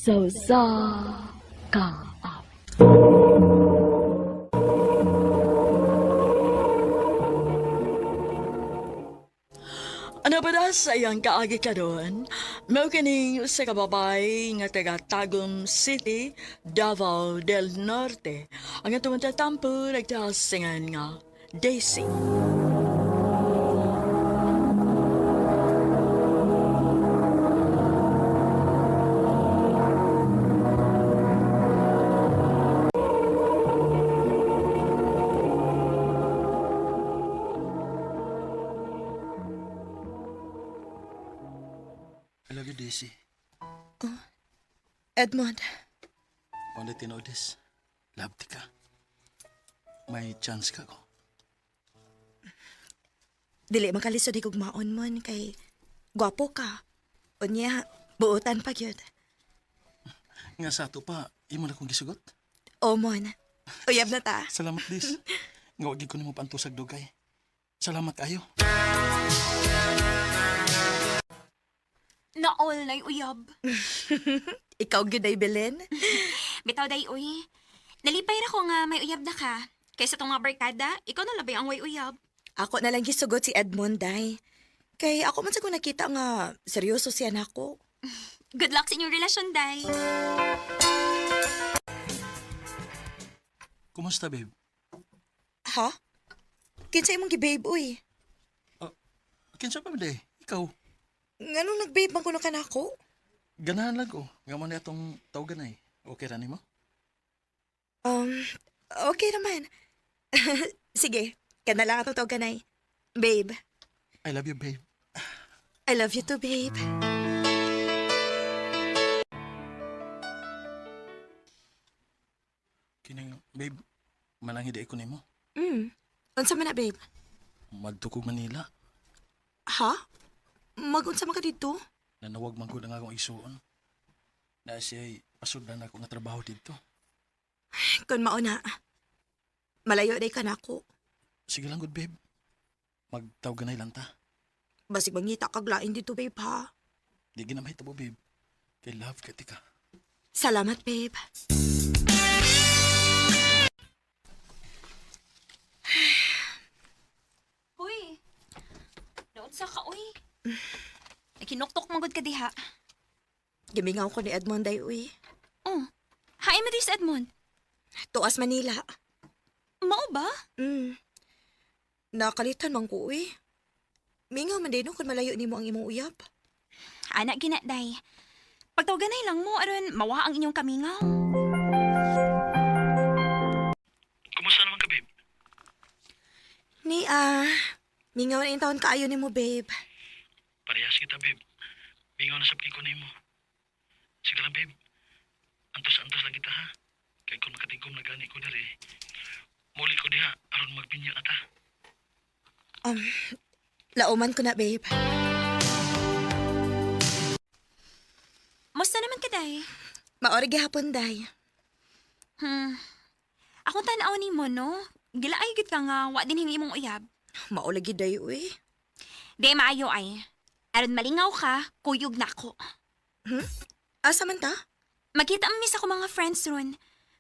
Sa usa ka awit. Ano ba na sa iyang kaagi karon? Mao kining usa ka babae nga taga Tagum City, Davao del Norte. Ang atong tatampo nagtasingan nga Daisy. I love you, Daisy. Edmond, Only tinoodis. Love ti ka. May chance ka ko. dili makalisod higugmaon mon kay gwapo ka. Unya, buotan pa gyud. Nga sa ato pa, imo na kong gisugot. O mon, uyab na ta. Salamat, Des. Nga wag ko nimo pantusag dugay. Salamat kayo. Naol na'y uyab. Ikaw gyud ay Belen. Bitaw day uy. Nalipay ra ko nga may uyab na ka. Kaysa tong mga barkada, ikaw na labay ang way uyab. Ako na lang gisugot si Edmond day. Kay ako man sa ko nakita nga seryoso siya nako. Good luck sa inyong relasyon, day. Kumusta, babe? Ha? Kinsa imong gibabe uy? Kinsa pa man day? Ikaw. Nganong nagbabe man kuno ka nako? Ganahan lang ko. Nga mo na itong tawagan ay. Okay ra nimo? Um, okay naman. Sige, kana lang atong tawaganay. Babe, I love you, babe. I love you too, babe. Kining, babe, manang hindi ko nimo. Unsa man na, babe? Madto ko Manila. Ha? Magunsa man ka dito? Nanawag man gud ang akong isuon. Na siya'y pasudlan ako nga trabaho dito. Kun mao na. Malayo day ka nako. Sige lang, good babe. Magtawaganay lang ta. Basig mangita kag lain dito, babe, ha? Di ginamay tabo, babe. Kay love ka tika. Salamat, babe. Uy. Naunsa ka, uy. Nakinuktok man gud ka diha. Gimingaw ko ni Edmond day, uy. Oh. Hain mo di sa Edmond. Tuas Manila. Mao ba? Nakalitan man ko, uy. Mingaw man din kung malayo nimo ang imong uyab. Ana gina, day. Pagtawaganay lang mo aron mawa ang inyong kamingaw. Kumusta naman ka, babe? Ni ah, mingaw na yung taon kaayo nimo, babe. Parehas kita, babe. Mingaw na sa ko nimo. Sige lang, babe. Antos-antos lang kita, ha? Kay kung makatigom na gani ko diri, muli ko diha aron magbinya na ta. Lauman ko na, babe. Musta naman ka, day? Maori gihapon, day. Akong tan-aw nimo, no? Gilaay gid ka nga wa din hing imong uyab. Maulagi day, uy. Di maayo ay. Aron malingaw ka, kuyog na ako. Asa man ta? Magkita mi sa akong mga friends ron.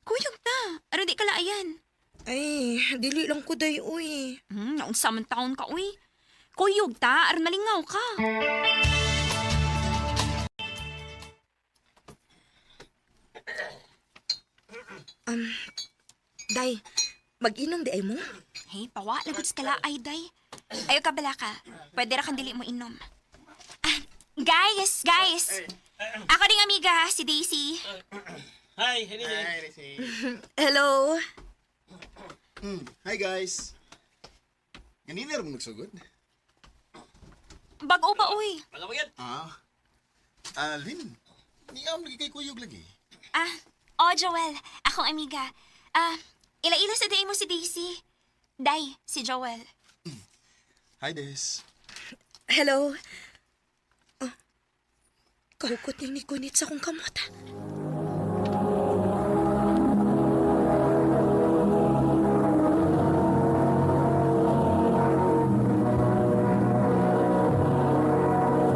Kuyog ta, aron di ka laayan. Ay, dili lang ko day, uy. Naunsa man taon ka, uy. Kuyog ta, aron malingaw ka. Day, mag-inom di ay mo? Hey, pawa, lagot sa kalaay, day. Ayaw ka bala ka. Pwede ra kang dili mo inom. Ah, guys, guys. Ako ding amiga, si Daisy. Hi, Daisy. Hello. Hi guys. Ganina ra mo nagsugod? Bago pa, uy. Ah. Alin? Ni am lagi kay kuyog lagi. Ah, oh, Joel. Akong amiga. Ah, ila-ila sa day mo si Daisy. Day, si Joel. Hi Des. Hello. Ah, kahukot niyang nikunit sa akong kamot.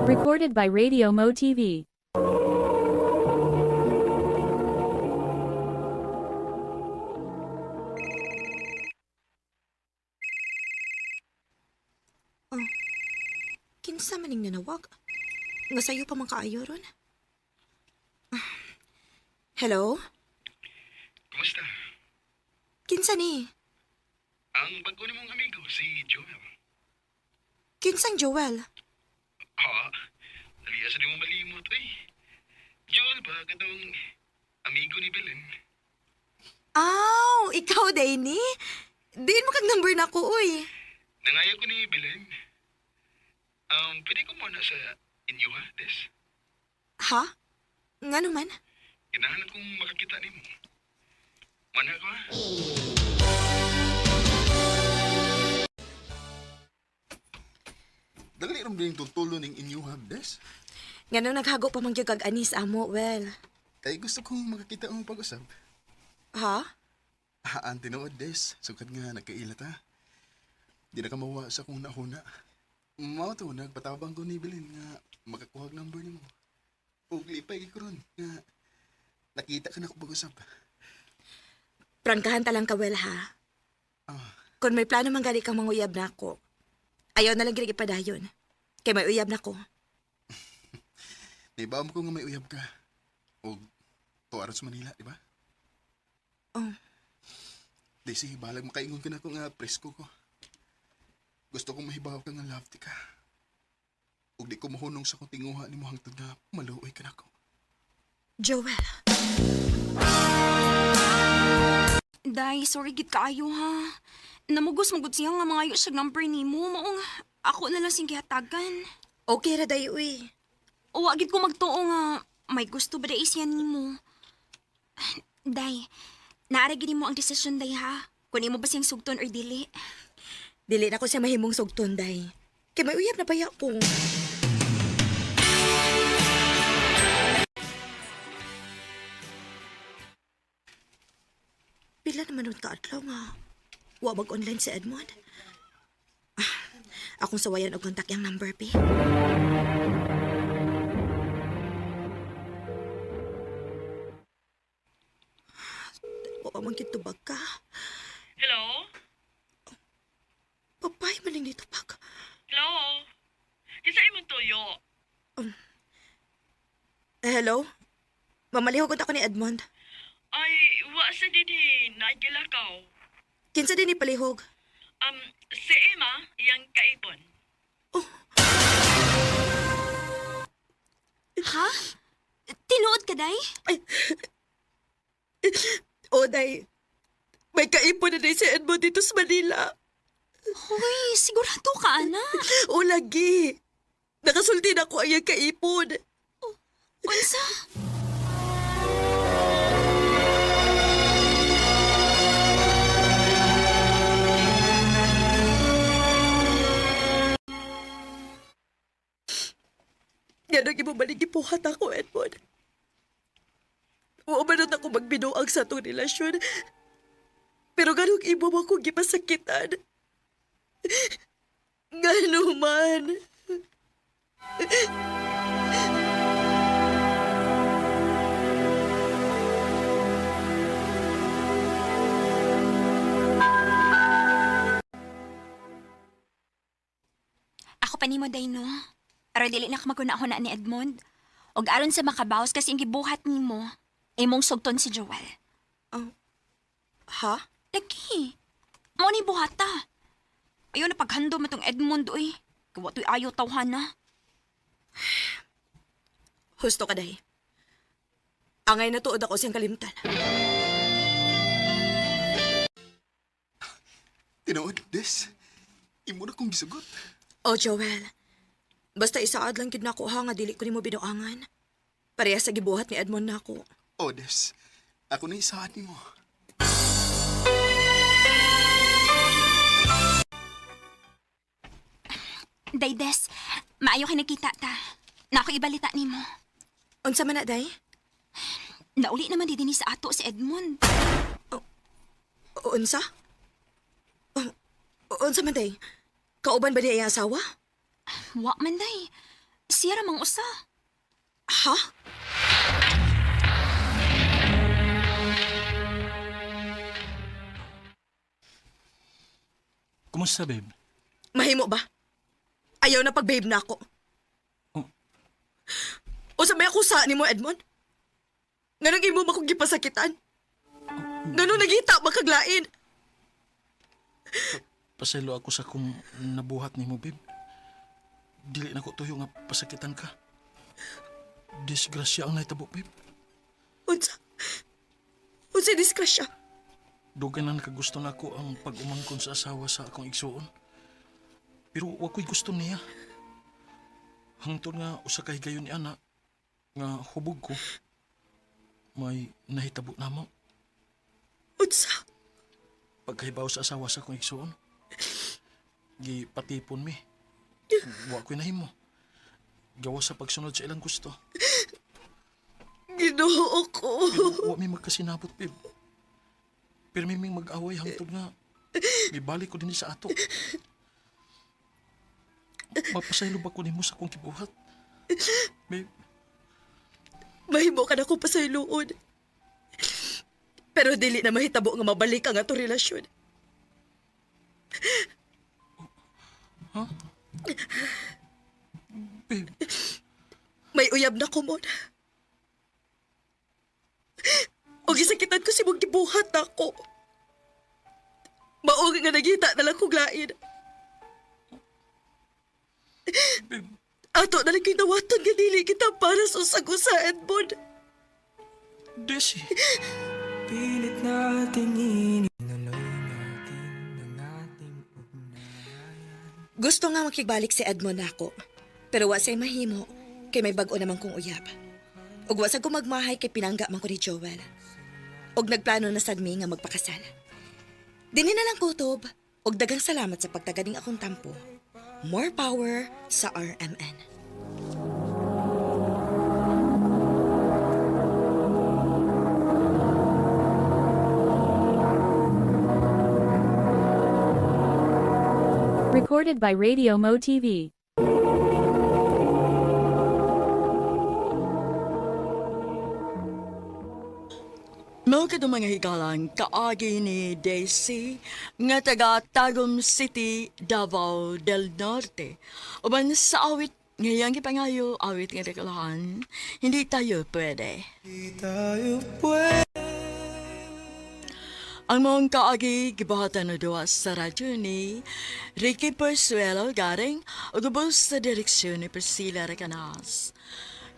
Recorded by Radio Mo TV. Kinsa maning nanawag? Nga sayo pa man kaayo ron. Ah. Hello? Kumusta? Kinsa ni? Ang bago ni mong amigo, si Joel. Kinsang Joel? Ha? Dali sa di mo malimot, uy. Joel ba, katong amigo ni Belen? Aw, ikaw, Danny? Diin mo kag number na ko, uy. Nangayo ko ni Belen. Pwede ko muna sa inyo ha, Des? Ha? Nga naman? Ganahan kong makakita nimo. Mana ko ha? Dali ram din tutulo ning inyo ha, Des. Nga nung naghago pa man gyud kag anis amo, well. Kay gusto kong makakita ang pag-usab. Ha? Ah, ang tinuod, Des. Sukad nga, nagkaila ta. Di na ka mawa sa kung nahuna. Mao to, nagpatabang ko ni Bilin nga makakuha og number nimo. Ug lipay kay ko ron nga nakita ka na ko pag-usab. Prangkahan ta lang ka, well, ha? Ah, Kung may plano man gali kang manguyab na ako, ayaw na lang gid ipadayon. Kay may uyab na ko. naibaon ko nga may uyab ka. Og tuwa ron sa Manila, di ba? Oh. Di sige, balag makaingon ka na ko nga presko ko. Gusto kong mahibaw ka nga love ti ka. Ug di ko mahunong sa kong tinguha nimo hangtod nga maluoy ka nako. Joel, Day, sorry gid kaayo ha. Namugos magud siya nga mangayo siya number nimo. Maong ako na lang sing gihatagan. okay ra day, uy. Wa gid ko magtuo nga may gusto ba day siya nimo. Day, naara gid nimo ang desisyon day ha. Kung imo ba siyang sugton or dili. Dili na ko siya mahimong sugton, day. Kay may uyab na baya ko. Pila naman nun kaadlaw nga. Wa mag-online si Edmond. Ah, akong sawayan og kontak yang number, pi. Wa pa man gyud tubag ka. Hello? Papay maling dito pag. Hello? Kinsa imong tuyo? Eh, hello? Mamalihog ako ni Edmond. Ay, wa sa dinhi naigilakaw. Kinsa din ni palihog? Si Emma, iyang kaipon. Ha? Tinuod ka, day? O, day. May kaipon na day si Edmond dito sa Manila. Hoy, sigurado ka, ana. O, lagi. Nakasulti na ko ang iyang kaipon. Unsa? Yan ang imong gipuhat ako, Edmond. Oo man nun ako magbinuang sa atong relasyon. Pero ganong imo mo akong gipasakitan. Ngano man. Ako pa nimo day no. Aron dili na ka maguna-huna ni Edmond. Og aron sa makabawas kasi ang gibuhat nimo, imong sugton si Joel. Ha? Lagi. Mao ni buhata. Ayaw na paghandom atong Edmond oy. Gawa to'y ayaw tawhana. Husto ka, day. Angay natuod ako siyang kalimtan. Tinuod, Des. Imo na kong gisugot. O, Joel. Basta isaad lang gid nako ha nga dili ko nimo binuangan. Pareha sa gibuhat ni Edmond nako. O, Des. Ako na isaad nimo. Daydes, maayo kay nakita ta. Na ako ibalita nimo. Unsa man na, day? Nauli naman di dinhi sa ato si Edmond. O, unsa? O, unsa man, day? Kauban ba niya iyang asawa? Wa man day. Siya ra mang usa. Ha? Kumusta, babe? Mahimo ba? Ayaw na pag-babe na ako. O sa may akusa nimo, Edmond? Nganong imo man kong gipasakitan? Nganong nagita makaglain? Pasaylo ako sa kung nabuhat nimo, babe. Dili na ko tuyo nga pasakitan ka. Disgrasya ang nahitabo, babe. Unsa? Unsa disgrasya? Dugay na nakagusto na ako ang pag-umangkon sa asawa sa akong igsuon. Pero wa ko'y gusto niya. Hangtod nga usa ka higayon ni ana nga hubog ko. May nahitabo namo. Unsa? Pagkahibaw sa asawa sa akong igsuon. Gipatipon mi. Wa ko'y nahimo. Gawa sa pagsunod sa ilang gusto. Ginoo ko. Pero wa mi magkasinabot, babe. Pero may ming mag-away hangtod nga mibalik ko din sa ato. Mapasaylo ba ko nimo sa akong gibuhat? Babe, Mahimo ka na ko pasayloon. Pero dili na mahitabo nga mabalik ang atong relasyon. babe, May uyab na ko mon. O gisakitan ko si mong gibuhat ako. Mao nga nagita na lang kong lain. babe, Ato na lang kay nawaton nga dili kita para sa usag-usa, Edmond. Desi. Pilit nating ininuloy natin ang ating ugnayan. Gusto nga makigbalik si Edmond nako. Pero wa siya'y mahimo kay may bag-o naman kong uyab. Ug wa sa gumagmahay kay pinangga man ko ni Joel. Ug nagplano na sad mi nga magpakasal. Dinhi na lang kutob ug daghang salamat sa pagtaganing akong tampo. More power sa RMN. Recorded by Radio Mo TV. Mao kadto mga higalang kaagi ni Daisy nga taga Tagum City, Davao del Norte. Uban sa awit ngayang gipangayo awit nga dekalahan, hindi tayo pwede. Di tayo pwede. Ang mong kaagi gibuhatan na duwa sa radyo ni Ricky Persuelo Garing ug ubos sa direksyon ni Priscilla Recanas.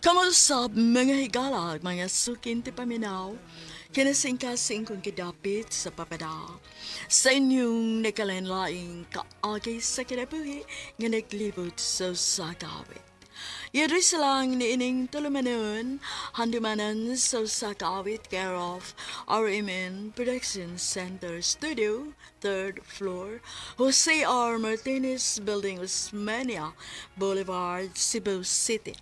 Kamusab mga higala ug mga sukin ti paminaw, kinasingkasing kong kidapit sa papada. Sa inyong nagkalain-laing kaagi sa kinabuhi nga naglibot sa usakawit. Yadri silang niining tulumanon, handumanan sa usakawit care of RMN Production Center Studio, third floor, Jose R. Martinez Building, Osmania Boulevard, Cebu City.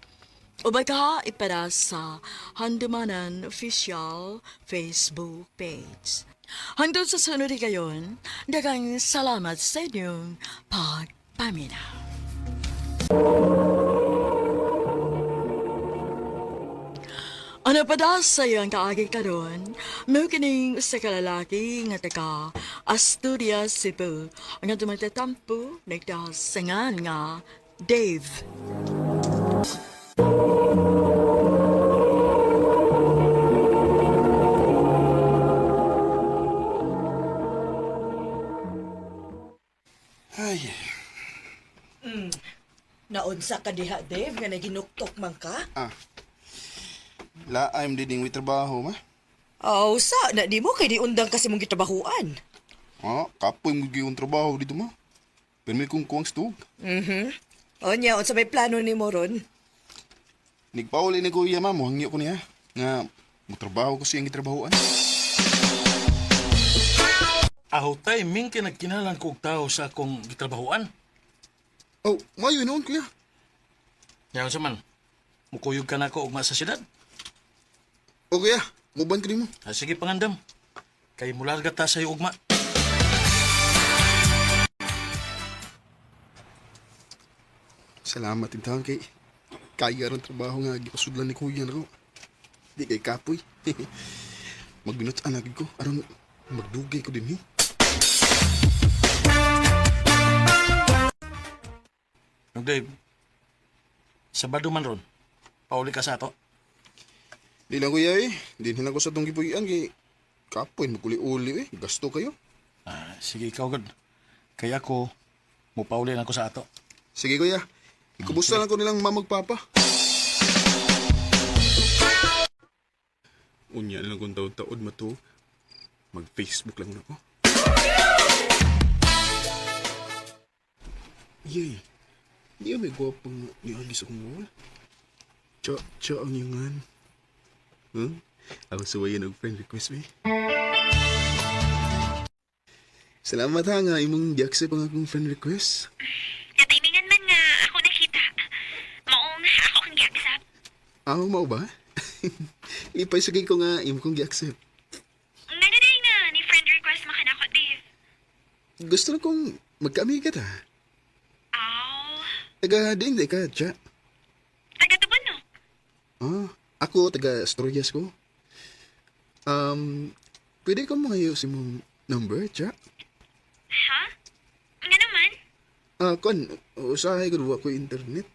O baka ipada sa Handumanan Official Facebook page. Hanggang sa sunod gayon, daghang salamat sa inyong pagpaminaw. Ano pa da sa iyang kaagi karon? Mao kining usa ka lalaki nga taga Asturias, Cebu. Ang atong magtatampo nagdasangan nga Dave. Ay, Naunsa ka diha, Dave, nga naginuktok man ka? ah. Laim din ning trabaho ma. Aw, sa, na di mo kay di undang kasi mong gitabahuan. Ah, kapoy mo gyud trabaho dito ma. Pero may kong kuwang stog. O niya, unsa may plano nimo ron? Nigpauli ni kuya ma, mohangyo ko niya. Nga, motrabaho ko siyang gitrabahoan. Ahutay, ming kinagkinalan ko og tao sa akong gitrabahoan. Oh, mayo noon kuya. Yaon sa man, mukuyog ka na ko ugma sa syudad. O kuya, muban ko nimo. Ah, sige pangandam. Kay mularga ta sa ugma. Salamat intaon kay kaya ron trabaho nga gipasudlan ni kuya nako. Di kay kapoy. Magbinot anak ko aron magdugay ko dinhi. Nung Dave, Sabado man ron. Pauli ka sa ato. Di lang kuya eh. Di na ko sa tong gipuy-an kay kapoy maguli-uli eh. Gasto kayo. Ah, sige ikaw gud. Kaya ako mupauli na ako sa ato. Sige kuya. Ikumusta lang ko nilang mamagpapa. Unya lang kung taod-taod mato. Mag-Facebook lang na ko. Yay. Di may gwapang niagi sa akong wall. Cha, cha ang iyungan. Huh? Ako suwayan og friend request me. Salamat ha nga imong gi-accept ang akong friend request. Nataimingan man nga ako nakita. Maong ako kang giaksap. Ah, mao ba? Lipay sige ko nga imo kong gi-accept. Nga na day nga ni friend request makanako, Dave. Gusto na kong magkaamiga ta. Aw, Taga din di ka, tsa. taga Tubon no? Ah, ako taga Asturias ko. Um, pwede ko mangayo sa imong number, tsa? Ha? Nga naman? Ah, kon, usahay ko wa ko internet.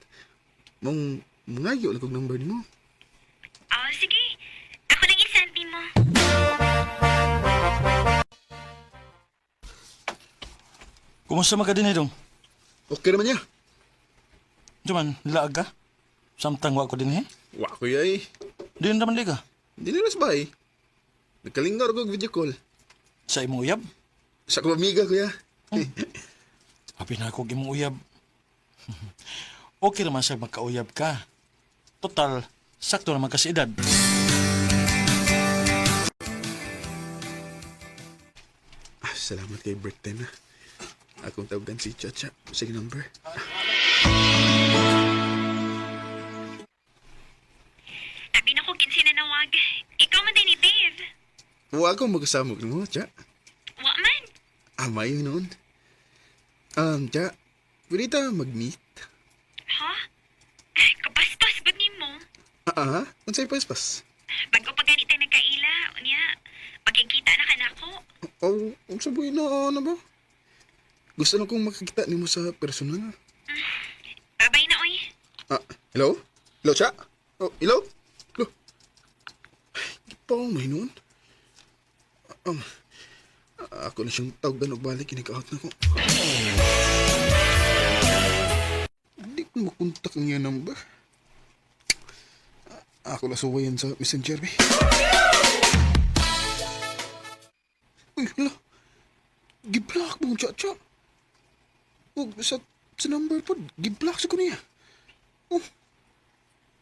Mong mangayo lang kog number nimo. Aw, sige. Ako nang isend mo. Kumusta man ka din dong? Okay naman niya. Duman, laag ka? Samtang wa ko din eh. Wa ko yay. Di naman di ka. Di na ba eh. Nagkalingaw ko og video call. Sa imong uyab. Sa akong amiga kuya. Happy na ako imong uyab. Okay naman sa magkauyab ka. Total, sakto naman kasi edad. Ah, salamat kay break time na. Akong tawagan si Chacha. Sige number. Abi na ko kinsi nanawag. Ikaw man din ni Dave. Wa ako magkasama mo, Cha. Wa man. Ah, mayo noon. Cha, pwede ta mag-meet? Ha? Ay, kapaspas gud nimo. Ah, ah, unsay paspas? Bago pa ganit tayo nagkaila, unya, pagkikita na ka nako. Oh, unsa ba na ano ba? Gusto na kong makikita nimo sa personal. Babay na oy. Ah, hello? Hello, Cha? Oh, hello? Hello? Ay, di pa ako may noon. Um, ako na siyang tawagan og balik, kinag-out na ko. Hindi ko makontak ang iyang number. Ah, ako na suwayan sa messenger, eh. Uy, hala. Giblock mo, cha-cha. Ug sa number po, giblock sa ko niya. Oh,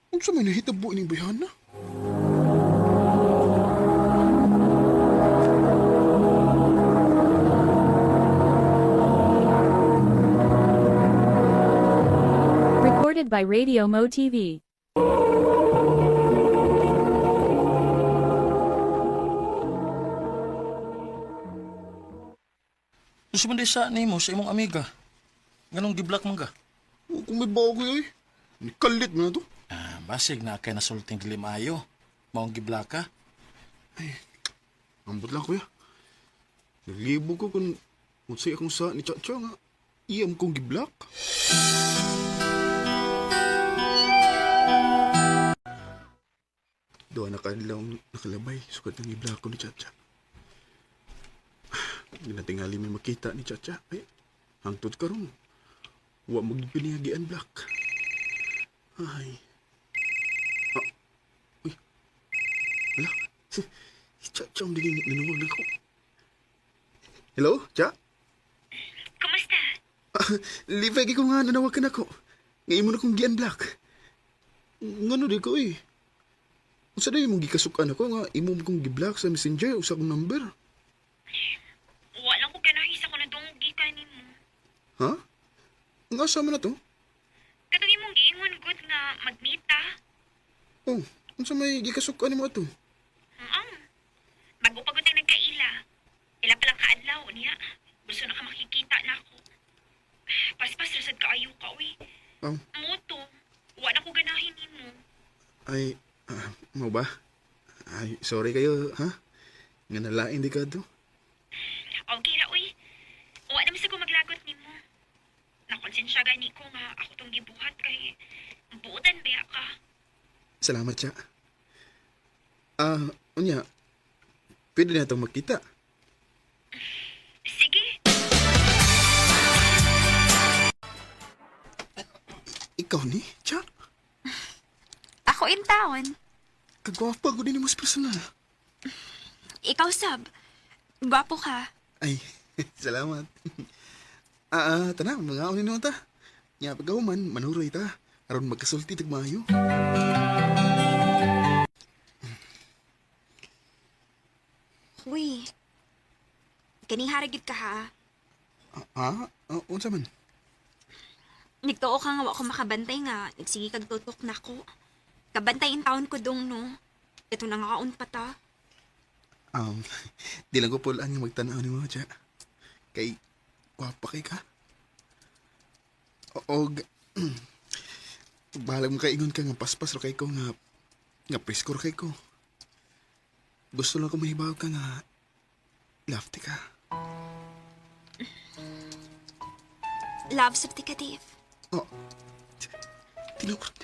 unsa may nahitabo ni bayhana? Recorded by Radio Mo TV. Gusto man di sa nimo sa imong amiga. Ganong giblock man ka. Oh, kung may bago eh. Nikalit mo na to. Ah, basig na kay nasulting dili maayo. Maong giblock ka. Ambot lang kuya. Naglibo ko kung unsay akong sa ni Chacha nga. Iyam kong giblock. Doon na kadlaw nakalabay. Sukat ng giblock ko ni Chacha. Ginatingali may makita ni Chacha. Ay, hangtod karon. Wa magpinihagian block. Ay. Ah, uy. Wala. Si Chacha ang dili nanuwag na ko. Hello, Cha? Kumusta? Ah, lipay ko nga nanawag ka na ko. Ngayon mo na kong gi-unblock. Ngano di ko eh. Unsa day mong gikasukan ako nga imo mo kong gi-block sa messenger usa akong number. Wala ko ganahi sa kuno dunggi ka nimo. Ha? Nga asa man na to? Katong imong giingon gud nga mag-meet ta. Oh, unsa may gikasukan nimo ato? Ang. Bago pa gud tayo nagkaila. Ila pa lang kaadlaw niya. Gusto na ka makikita na ako. Paspas rasad kaayo ka uy. Oh, Moto. Wala ko ganahin nimo. ay, ah, mo ba? Ay, sorry kayo, ha? Nga nalain di ka to. Okay ra uy. Wa naman sa ko maglagot nimo. Nakonsensya gani ko nga ako tong gibuhat kay buotan ba ka. Salamat siya. Ah, unya, pwede na itong magkita. Sige. Ikaw ni, Cha? Ako in town. Kagwapa ko din mo sa personal. Ikaw, sab. Gwapo ka. Ay, salamat. Tana, mga unin ta. Nya pagahuman, manuroy ta. Aron magkasulti tag maayo. Uy. Kanihara gid ka ha. Unsa man? Nagtuo ka nga wa ko makabantay nga. Nagsige kag tutok nako. Kabantay in town ko dong no. Ito na nga kaon pa ta. Di lang ko pulaan nga magtanaw nimo, Cha. Kay gwapa kay ka. Og bahalag mo kaingon ka nga paspas ra kay ko nga nga presko ra kay ko. Gusto lang ko mahibaw ka nga love ti ka. Love sab ti ka, Dave. Oh. Tinuod.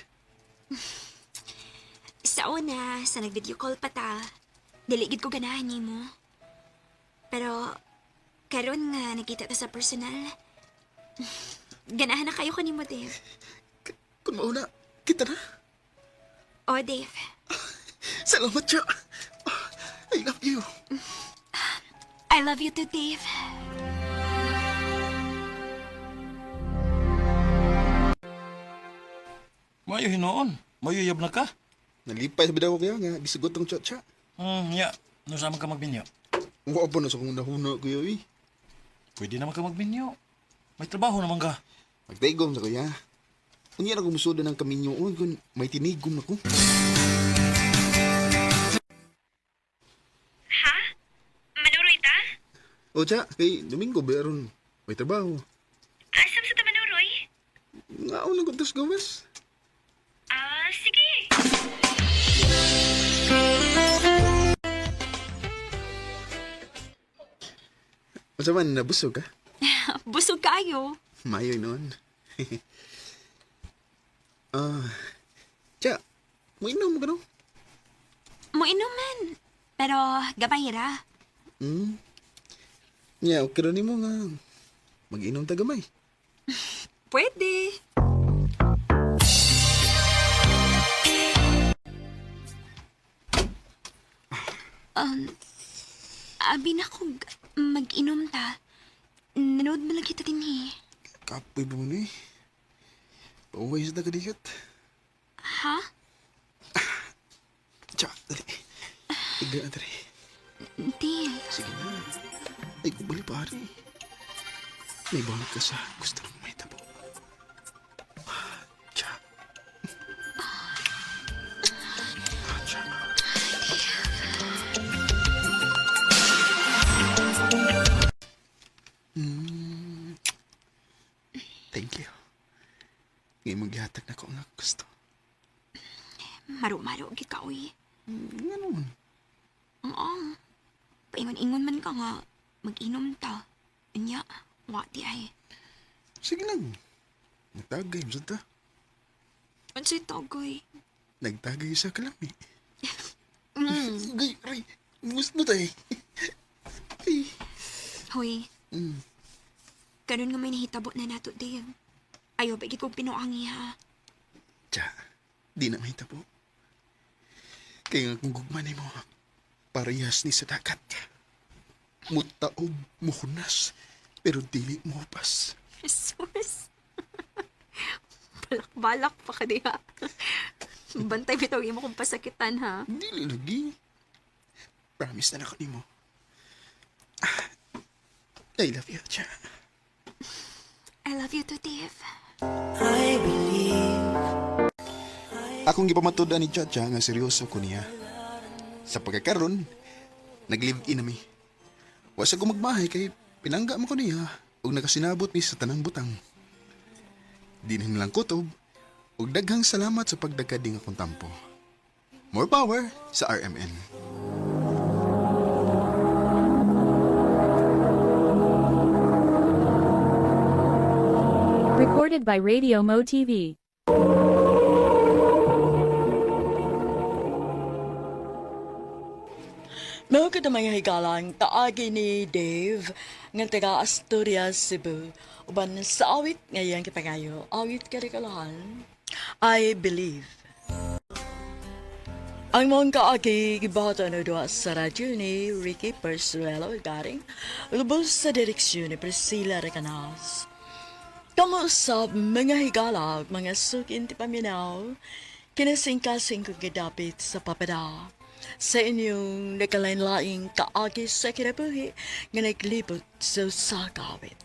Sa una, sa nag-video call pa ta, dili gid ko ganahan nimo. Pero karon nga nakita ta sa personal, ganahan na kayo kanimo, Dave. Kung mauna, kita na. Oh, Dave. Salamat siya. I love you. I love you too, Dave. Mayo hinoon. Mayo yab na ka. Nalipay sa bidaw ko kaya nga, gisugot ang tsa-tsa. Ya. Nusa man ka magbinyo. Wa pa na sa kong nahuna kuya eh. Pwede naman ka magbinyo. May trabaho naman ka. Magtaigom sa kuya. Unya na kumusuda ng kaminyo kung may tinigom na ko. Ha? Manuroy ta? O tsa, kay Domingo ba aron may trabaho. Asam sa ta manuroy? Nga ako lang kuntas gawas. Ah, sige. Unsa man, nabusog ka? Busog kayo. Mayo noon. Ah, tsa, mainom ka no? Moinom man. Pero gamay ra. Nya, okay ra nimo nga mag-inom ta gamay. Pwede. Abi na kung mag-inom ta. Nanood mo lang kita din eh. Kapoy ba mo ni? Pauway sa tagadikit. Ha? Tsa, dali. Igla na dali. Hindi. Sige na. Ay, kubali pare. May bawal ka sa gusto ng may tabo. Tsa. Tsa. Thank you. Ngayon maghihatag na ko ang akong gusto. Maro-maro, gid ka, uy. Nga naman. Oo. Paingon-ingon man ka nga. Mag-inom ta. Unya, wa di ay. Sige lang. Nagtagay, masad ta. Unsay tagoy? Nagtagay sa kalami. Gay, aray. Gusto tayo. Ay. Hoy. Ganun nga may nahitabo na nato, Dave. Ayaw, bagit kong pinuangi, ha? Tsa, di na mahitabo. Kaya nga kung gugma nimo, parehas ni sa dagat. Mutaob, muhunas, pero dili mo pas. Jesus. Balak-balak pa ka diha. Bantay bitaw imo kong pasakitan, ha? Dili lagi. Promise na ako nimo. I love you, Tsa. I love you too, Dave. I believe Akong gipamatud-an ni Chacha nga seryoso ko niya. Sa pagkakaron, nag-live-in nami. Wa sa ko magmahay kay pinangga mo ko niya ug nakasinabot ni sa tanang butang. Dinhin lang kutob ug daghang salamat sa pagdagkading akong tampo. More power sa RMN. Recorded by Radio Mo TV. kita mga higalang kaagi ni Dave nga taga Asturias, Cebu. Uban sa awit ngayang kipangayo, awit karikalahan, I Believe. Ang mong kaagi gibata na doa sa radyo ni Ricky Persuelo Garing, lubos sa direksyon ni Priscilla Recanas. Kamo sa mga higala ug mga sukin ti paminaw, kinasingkasing kong gidapit sa papada. Sa inyong nakalain-laing kaagi sa kinabuhi nga naglibot sa usa ka awit.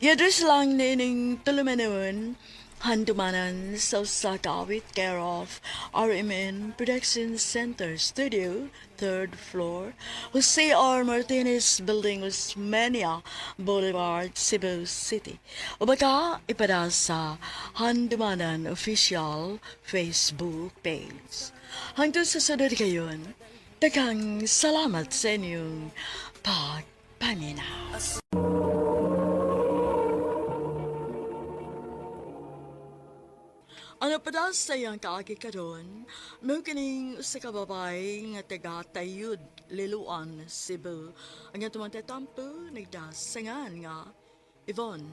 I-address lang nining tulumanon, handumanan sa usa ka awit, care of RMN Production Center Studio, 3rd floor, Jose R. Martinez Building, Osmeña Boulevard, Cebu City. O baka ipada sa Handumanan Official Facebook page. Hangtod sa sunod kayon, daghang salamat sa inyong pagpaminaw. Ano pa daw sa iyang kaagi karon, mao kining usa ka babae nga taga Tayud, Liloan, Cebu. Ang atong tatampo nagdasangan nga Yvonne.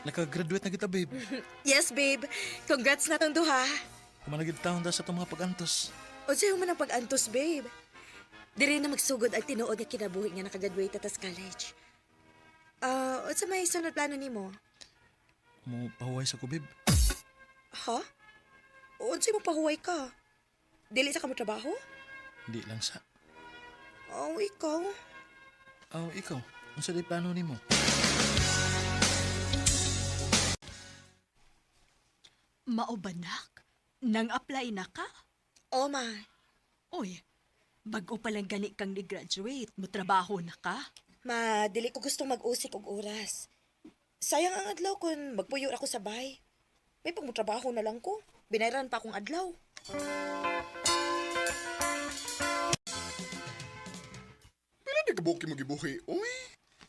Nakagraduate na kita, babe. Yes, babe. Congrats na tong duha. Kumanagid taon da sa itong mga pag-antos. Unsay man ang pag-antos, babe? Diri na magsugod ang tinuod nga kinabuhi nga nakagraduate tas college. Ah, unsa may sunod plano nimo? Mo pahuway sa ko, babe. Ha? Unsay mo pahuway ka? Dili sa ka mo trabaho? Hindi lang sa. Oh, ikaw. Oh, ikaw. Unsa di plano nimo? Maubanak? Nang apply na ka? Oh, ma. Uy, bago pa lang gani kang ni-graduate, motrabaho na ka? Ma, dili ko gustong mag-usik og oras. Sayang ang adlaw kun magpuyo ra ko sa bahay. May pagmutrabaho na lang ko. Binayran pa akong adlaw. Pila di ka buki mo gibuhi, uy.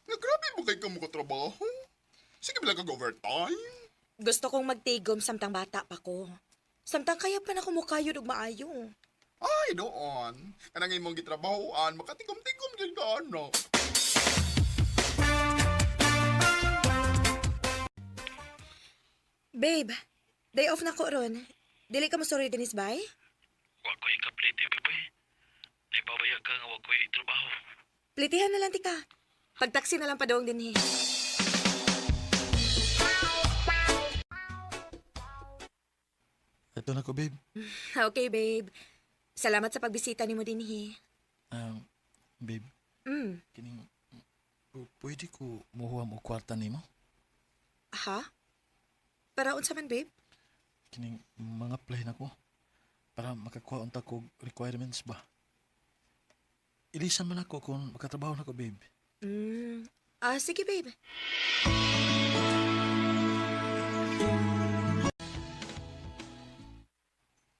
Nga grabe mo kay ka mo katrabaho. Sige bilang kag overtime. Gusto kong magtigom samtang bata pa ko. Samtang kaya pa na kumukayod og maayo. Ay, doon. Kanang imong gitrabahoan, makatigom-tigom gyud ka ano. Babe, day off na ko ron. Dili ka mo sorry dinis bay? Wa ko yung kaplete, babe. Eh. Naibabaya ka nga wa ko yung trabaho. Plitihan na lang tika. Pagtaksi na lang padong dinhi. Ito na ko, babe. Okay, babe. Salamat sa pagbisita nimo dinhi. Babe, kining pwede ko muhuam og kwarta nimo? Ha? Para unsa man, babe? Kining mga apply na ko para makakuha unta ko requirements ba. Ilisan man ako kung makatrabaho na ko, babe. Ah, sige, babe.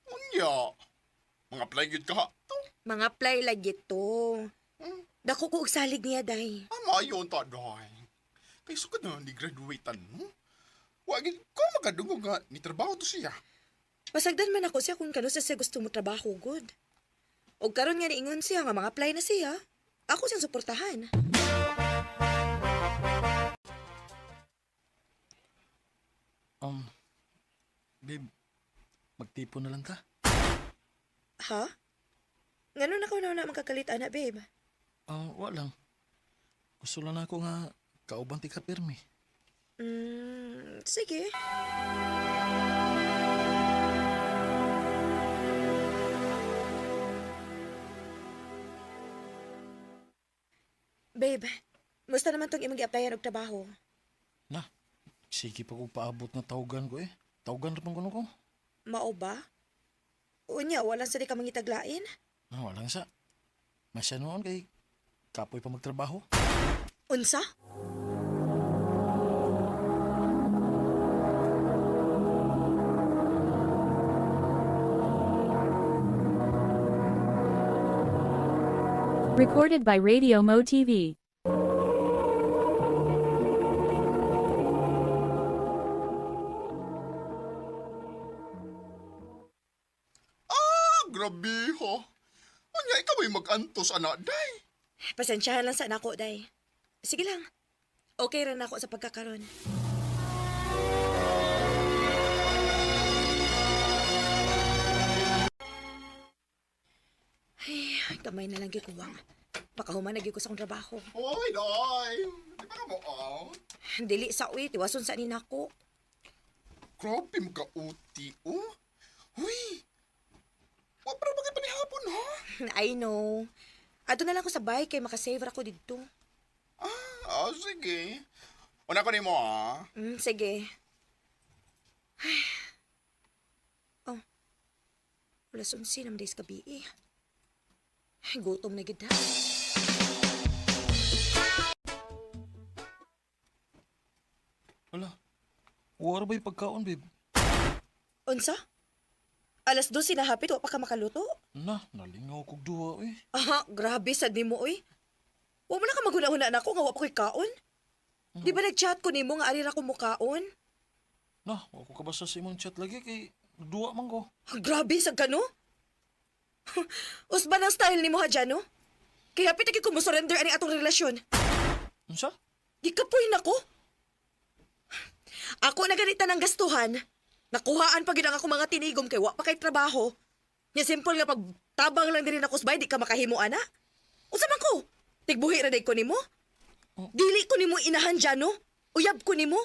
Unya. Mga apply gyud ka. To. Mga apply lagi to. Dako ko og salig niya, day. Ama ayon ta day. Kay sukad na ni graduatean no. Wa gyud ko makadungog nga ni trabaho to siya. Pasagdan man ako siya kung kano sa siya gusto mo trabaho, good. Og karon nga niingon siya nga mga apply na siya. Ako siyang suportahan. Um, babe, magtipon na lang ta. Ha? Ngano na ka na magkakalit ana, babe? Ah, wa lang. Gusto lang ako nga kauban ti ka pirmi. Sige. Babe, musta naman tong imong gi-applyan og trabaho? Na, sige pa ko paabot na tawgan ko eh. Tawgan ra pang kuno ko. Mao ba? Unya, walang sa di ka mangitaglain? Na, walang sa. Masya noon kay kapoy pa magtrabaho. Unsa? Recorded by Radio Mo TV. Ah, grabe ho. Unya, ikaw ay mag-antos, anak, day. Pasensyahan lang sa nako, day. Sige lang. Okay ra nako sa pagkakaron. Ay, kamay na lang gikuwang. Baka human ko sa akong trabaho. Hoy, day. Di ba ka mo out? Dili sa uwi, tiwason sa ni nako. Grabe mo ka uti, oh. Huy. Wa pa ba kay panihapon, ha? I know. Ato na lang ko sa bike kay makasave ra ko didto. Ah, sige. Una ko nimo, ah. Sige. Ay. Oh. Alas 11 naman days gabi eh. Ay, gutom na gid ha. Wala. Wala ba yung pagkaon, babe? Unsa? Alas 12 na hapit, wa pa ka makaluto? Na, nalingaw kog duha eh. Aha, grabe sad nimo oy. Wa mo na ka maghuna-huna nako nga wa pa ko'y kaon. Di ba nag-chat ko nimo nga ari ra ko mukaon? Na, wa ko kabasa sa imong chat lagi kay duha man ko. Ah, grabe sad ka no? Usba ng style nimo ha dyan, no? Kaya hapit na ko mo surrender ani atong relasyon. Unsa? Gikapoy nako. Ako na ganita ng gastuhan. Nakuhaan pa gid ang ako mga tinigom kay wa pa kay trabaho. Nya simple nga pagtabang lang diri nako sa bay di ka makahimo ana. Unsa man ko? Tigbuhi ra day ko nimo? Dili ko nimo inahan dyan, no? Uyab ko nimo.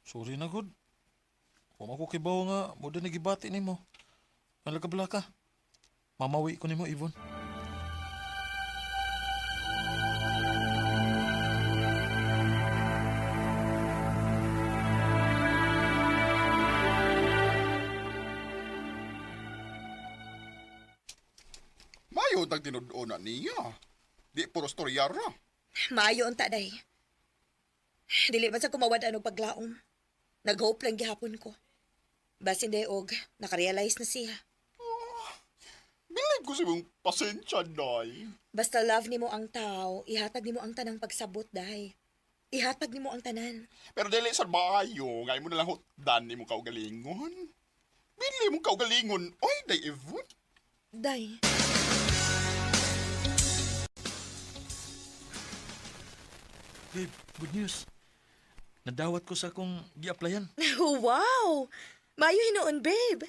Sorry na gud. Wa man ko kibaw nga mo na gibati nimo. Nalagabla ka. Mamawi ko nimo, Yvonne. Mayo tag tinud-on na niya. Di puro storya ra. Maayo unta day. Dili man sa kumawad og paglaom. Nag-hope lang gihapon ko. Basin day og nakarealize na siya. Bilib ko sa imong pasensya, day. Basta love nimo ang tao, ihatag nimo ang tanang pagsabot day. Ihatag nimo ang tanan. Pero dili sa maayo, ngay mo na lang hutdan nimo kaugalingon. Bili mo kaugalingon. Oy, day Yvonne. Day. Babe, good news. Nadawat ko sa akong gi-applyan. Wow! Maayo hinuon, babe.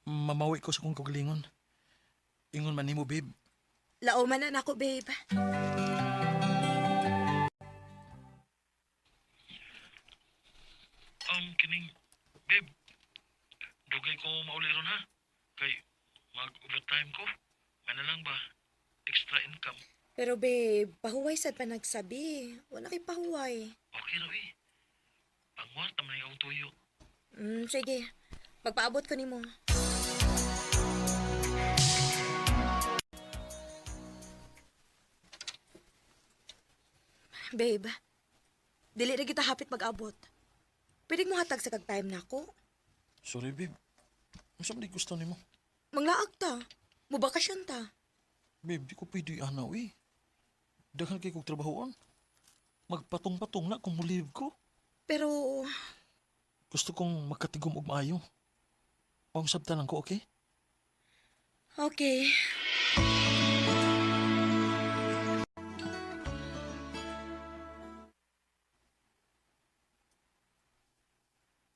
Mamawi ko sa akong kaugalingon. Ingon man nimo, babe. Lauman na nako, babe. Kining, babe. Dugay ko mauli ron ha. Kay mag-overtime ko. May na lang ba? Extra income. Pero babe, pahuway sad pa nagsabi. Wala kay pahuway. Okay raw eh. Pangwat naman ikaw tuyo. Sige. Pagpaabot ko nimo. Babe, dili ra kita hapit mag-abot. Pwede mo hatag sa kag time nako. Sorry, babe. Unsa man di gusto nimo? Manglaag ta. Mubakasyon ta. Babe, di ko pwede anaw eh. Daghan kay kog trabahoon. Magpatong-patong na kung mulib ko. Pero Gusto kong magkatigom og maayo. Ang sabta lang ko, okay? okay.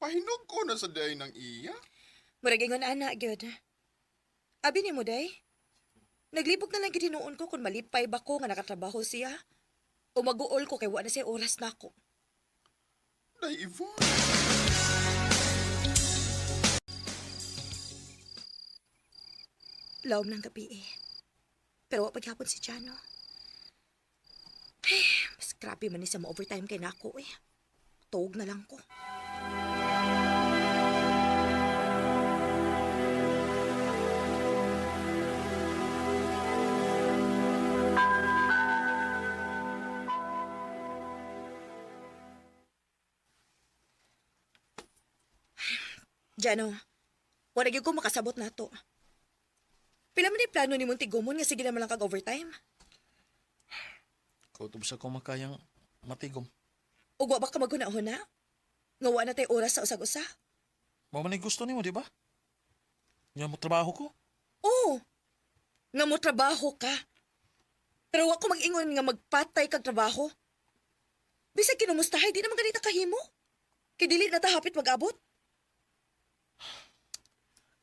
Pahinog ko na sa day ng iya. Murag ingon ana gyud. Abi nimo day. Naglibog na lang gid hinuon ko kung malipay ba ko nga nakatrabaho siya. O maguol ko kay wa na siya oras nako. Day Yvonne. Lawom ng gabi eh. Pero wa paghapon si Jano. Grabe man ni sa mo overtime kay nako eh. Tuog na lang ko. Jano, wala gyud ko makasabot nato. Pila man ni plano ni Montigomon nga sige naman lang kag overtime? Kautob sa ko makayang matigom. Ug wa ba ka maghuna-huna? Nga wa na tay oras sa usag-usa? Mao man ay gusto nimo, di ba? Nya mo trabaho ko. Oo. Nga mo trabaho ka. Pero wa ko mag-ingon nga magpatay kag trabaho. Bisag kinumustahay, di naman ganita kahimo. Kay dili na ta hapit mag-abot.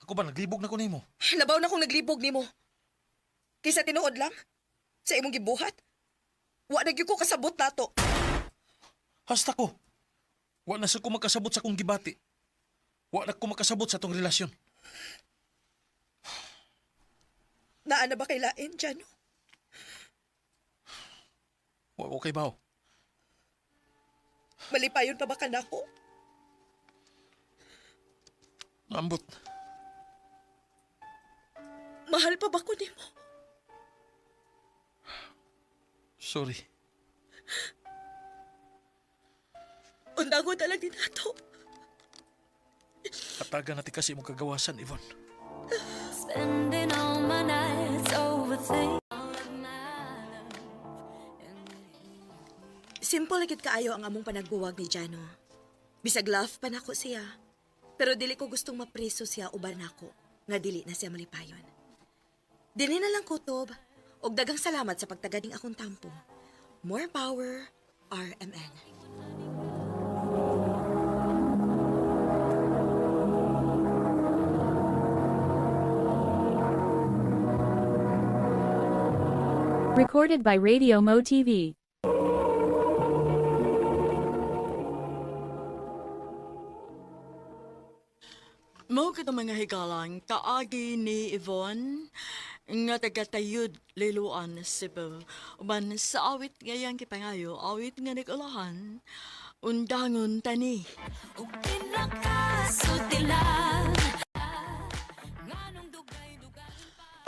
Ako ba naglibog na ko nimo? Labaw na kong naglibog nimo. Kaysa tinuod lang, sa imong gibuhat. Wa na gyud ko kasabot nato. Hasta ko. Wa na sa ko makasabot sa akong gibati. Wa na ko makasabot sa atong relasyon. Naa na ba kay lain, Jano? Wa ko kay bawo. Malipayon pa ba ka nako? Ambot. Mahal pa ba ko nimo? Sorry. Undangon na lang din nato. Hatagan natin kasi imong kagawasan, Yvonne. Spending all my nights overthinking. Simple gid kaayo ang among panagbuwag ni Jano. Bisag love pa nako siya. Pero dili ko gustong mapriso siya uban nako nga dili na siya malipayon. Dili na lang kutob og dagang salamat sa pagtagading akong tampo. More power, RMN. Recorded by Radio Mo TV. Mao kita mga higalang kaagi ni Yvonne nga taga-tayud Liloan, Cebu. Uban sa awit ngayang kipangayo, awit nga nag-ulahan, undangon tani.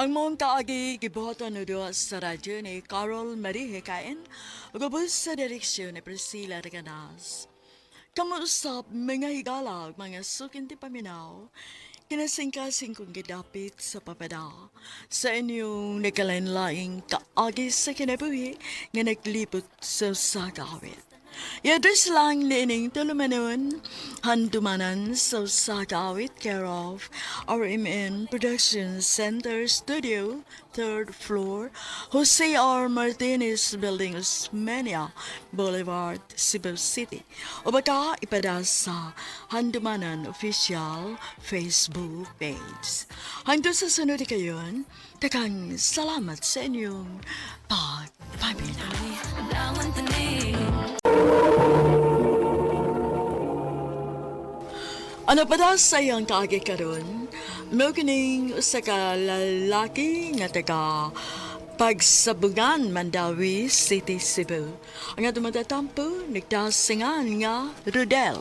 Ang mong kaagi gibuhatan na duha sa radyo ni Carol Marie Hekain, ug sa direksyon ni Priscilla Reganas. Kamuusap mga higala ug mga sukinti paminaw, kinasingkasing kong gidapit sa papada sa inyong nagkalain-laing kaagi sa kinabuhi nga naglibot sa sagawit. I-address lang niining tulumanon, handumanan sa Sagawit, care of RMN Production Center Studio, third floor, Jose R. Martinez Building, Osmeña Boulevard, Cebu City. O baka ipada sa Handumanan Official Facebook page. Hanggang sa sunod kayon, takang salamat sa inyong pagpaminaw. Ano pa daw sa iyang kaagi karon? Mao kining usa ka lalaki nga taga Pagsabungan, Mandawi City, Cebu. Ang atong matatampo, nagdasingan nga Rodel.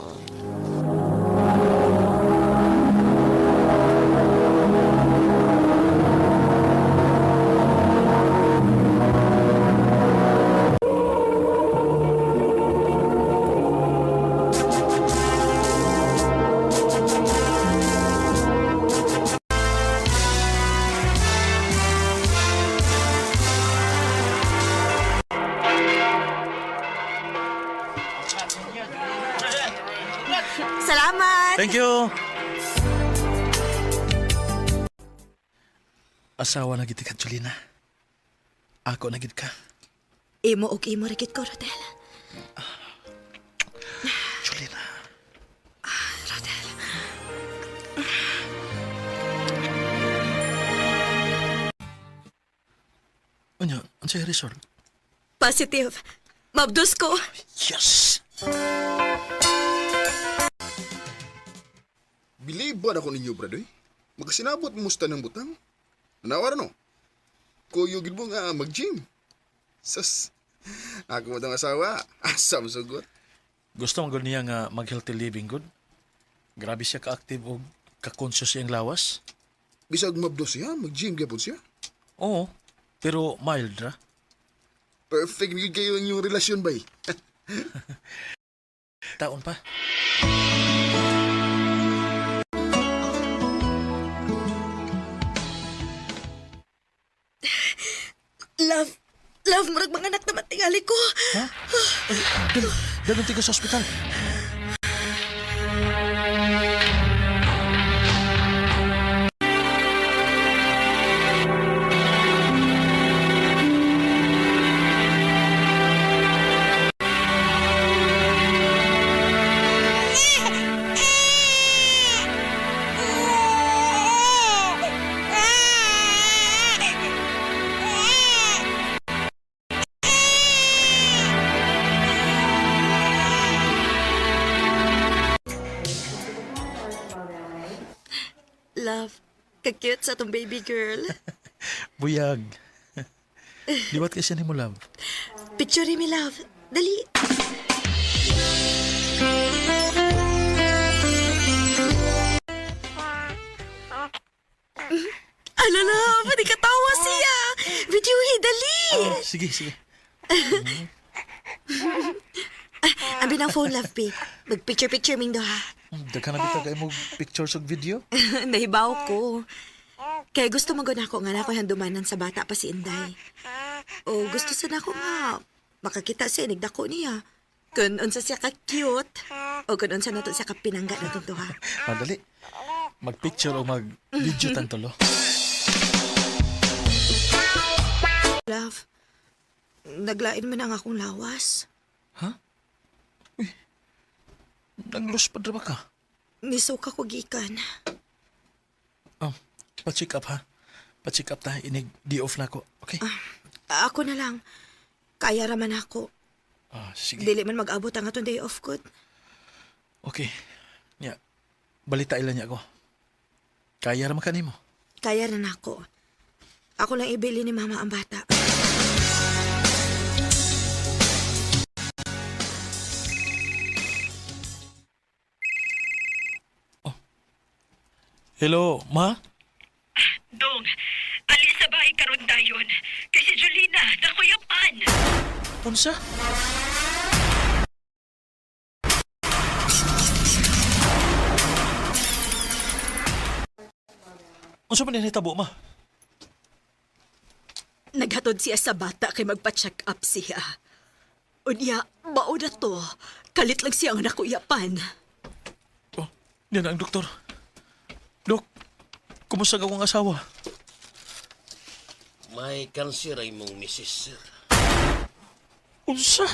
Salamat! Thank you. Asawa na gid ka, Julina. Ako na gid ka. Imo og imo ra gid ko, Rodel. Julina. Rodel. Unya, unsay result? Positive. Mabdus ko. Yes! Believe ba na ko ninyo, brad, eh? Magkasinabot mo sa tanang butang. Nanawar, no? Kuyo gid mo nga mag-gym. Sas, Ako mo tong asawa. Asa mo sugot. Gusto man gud niya nga mag-healthy living good. Grabe siya ka-active og ka-conscious siyang lawas. Bisag mabdo siya, mag-gym gyapon siya. Oo, pero mild ra. Perfect gyud kayo ang inyong relasyon bay. Taon pa. Love, love, murag mga anak naman tingali ko. Ha? Ay, dal, dalon ka sa ospital. Love, ka-cute sa atong baby girl. Buyag. Liwat kasi ni mo, love. Picture mi, love. Dali. Ala, love, di katawa siya. Videohi, dali. Oh, sige, sige. Abi ng phone, love, babe. Mag-picture-picture ming duha. Daghan na bitaw kayo mo pictures og video. Nahibaw ko. Kaya gusto mo ako nga na ako handumanan sa bata pa si Inday. O gusto sana ako nga makakita siya, nagdako niya. Kun unsa siya ka cute o kun unsa nato siya ka pinangga natong duha. Madali. Mag-picture o mag-video tantolo. Love, naglain man ang akong lawas. Ha? Uy. Nanglos pa dra ba ka? Nisuka ko gikan. Oh, pa-check up ha. Pa-check up ta. Inig, di off na ako. Okay? Ako na lang. Kaya raman ako. Ah, sige. Dili man mag-abot ang atong day off good. Okay. Nya, balita ilan niya ako. Kaya ra man kanimo. Kaya na nako. Ako lang ibili ni mama ang bata. Hello, ma? Dong, ali sa bahay karon dayon. Kay si Julina, nakuyapan. Unsa? Unsa man nahitabo, ma? Naghatod siya sa bata kay magpa-check up siya. Unya, mao na to. Kalit lang siya ang nakuyapan. Oh, yan ang doktor. Dok, kumusta ka akong asawa? May kanser ay mong misis, sir. Unsa?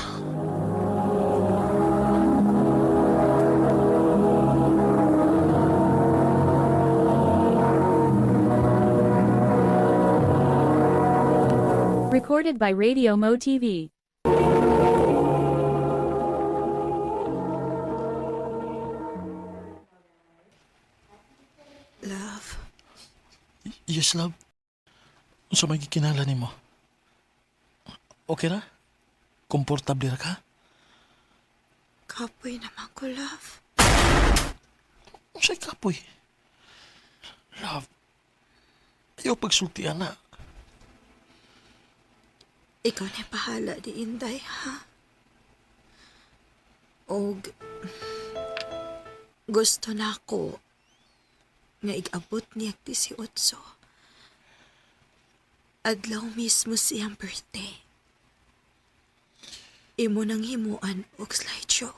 Recorded by Radio Mo TV. Love, Yes, love. Unsa may gikinahanglan nimo? Okay ra? Komportable ra ka? kapoy naman ko, love. Unsay kapoy? Love, ayaw pagsultian na. Ikaw na bahala di Inday, ha? Og gusto na ako nga igabot niya 18. Adlaw mismo siyang birthday. Imo nang himuan og slideshow.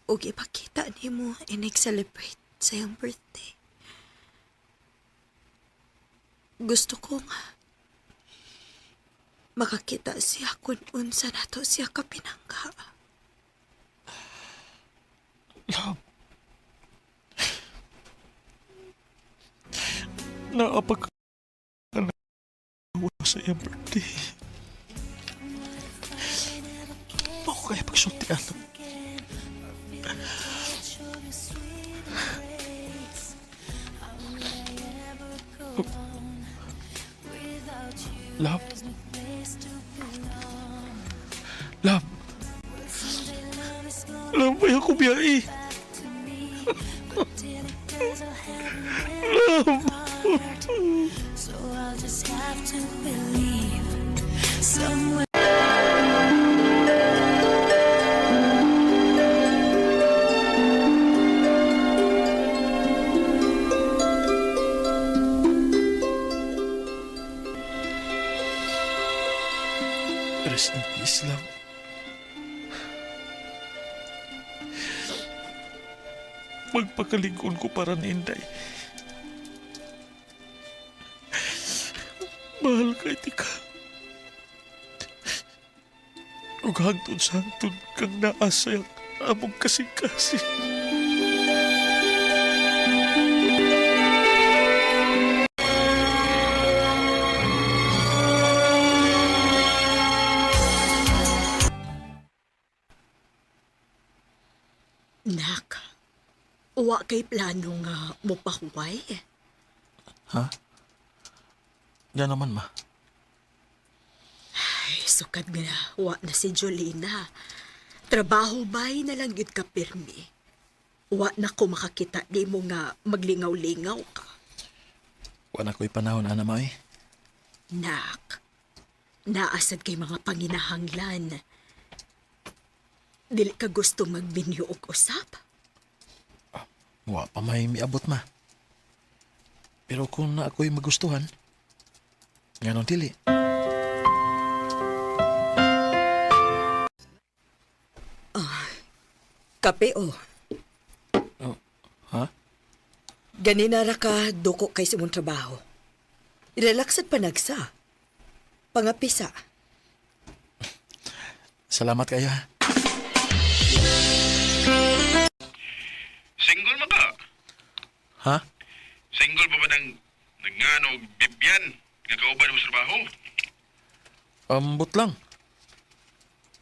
Og ipakita nimo inig-celebrate sa iyang birthday. Gusto ko nga makakita siya kung unsa nato siya kapinangga. Love. Naapag sa iyang birthday. Ako kaya pagsultian. Love. Love. Love, may ako biyahe. Love. So I'll just have to believe somewhere. Rest in peace, love. Magpakalingon ko para ni Inday. Mahal kay tika. Ug hangtod sa hangtod kang naasayang among kasing-kasing. Nak, wa kay plano nga mopahuway. Ha? Yan naman, ma. Ay, sukad nga wa na si Jolina. Trabaho ba'y na lang yun ka pirmi. Wa na ko makakita di mo nga maglingaw-lingaw ka. Wala ko'y panahon, ana, ma, eh. Nak, naasad kay mga panginahanglan. Dili ka gusto magbinyo og usap? Wa pa may miabot, ma. Pero kung na ako'y magustuhan, nganong dili. Kape o. Oh, ha? Ganina ra ka duko kay sa imong trabaho. Relax at panagsa. Pangapisa. Salamat kayo, ha? Single man ka? Ha? Single pa ba ng nangano og bibyan nga kauban mo sa trabaho? Ambot lang.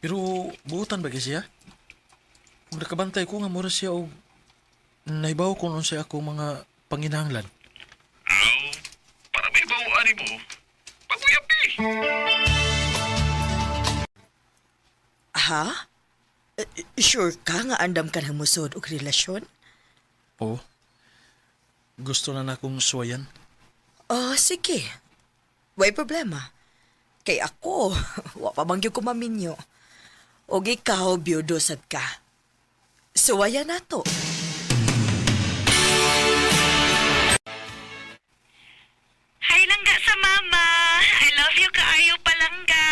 Pero buutan ba kasi siya? Kung nakabantay ko nga mura siya og naibaw kung unsay ako mga panginahanglan. Aw, para may bawaan mo. Paguyap eh. Ha? Eh, Sure ka nga andam ka ng musod og relasyon? Oo. Gusto na na akong suwayan. Oh, sige. Way problema. Kay ako, wa pa man gyud ko maminyo. Og ikaw, biyudo sad ka. Suwaya na to. Hi langga sa mama. I love you kaayo palangga.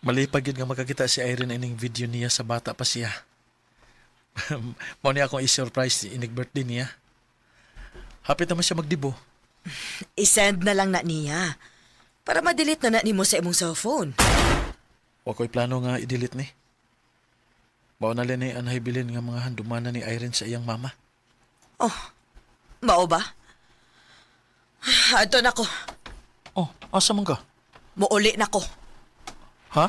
Malipag yun nga makakita si Irene ining video niya sa bata pa siya. Mao niya akong i-surprise inig birthday niya. Hapit naman siya magdibo. I-send na lang na niya. Para ma-delete na na nimo sa imong cellphone. Wa ko'y plano nga i-delete ni. Mao na lang ni anhay bilin nga mga handumanan ni Irene sa iyang mama. Oh, mao ba? Ato na ko. Oh, asa man ka? Muuli na ko. Ha?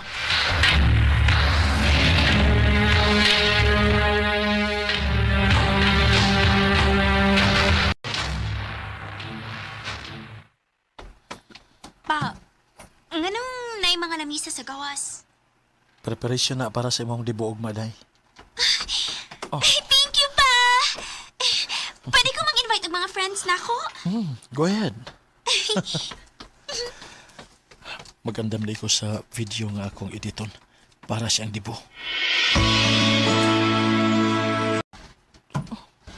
Pa, nganong naay mga lamisa sa gawas? Preparation na para sa imong dibuog maday. Oh. Thank you, pa! Eh, Pwede ko mag-invite og mga friends na ako? Go ahead. Magandam na ko sa video nga akong editon para siyang dibo.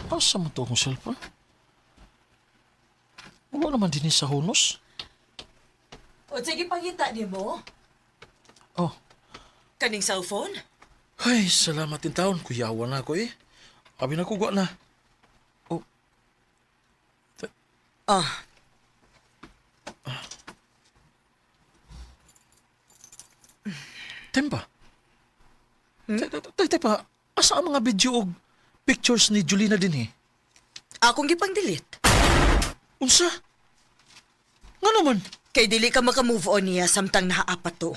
Oh, asa man to akong cellphone? Wala naman din sa hunos. O sige, pangita nimo. Oh, Kaning cellphone? ay, salamat din taon. Kuyawa na ako eh. Abi na kuga na. Oh, Ah, Tempa. Hmm? Te, asa ang mga video og pictures ni Julina din eh? akong gipang-delete. Unsa? Nga naman? Kay dili ka maka-move on niya samtang naaapat to.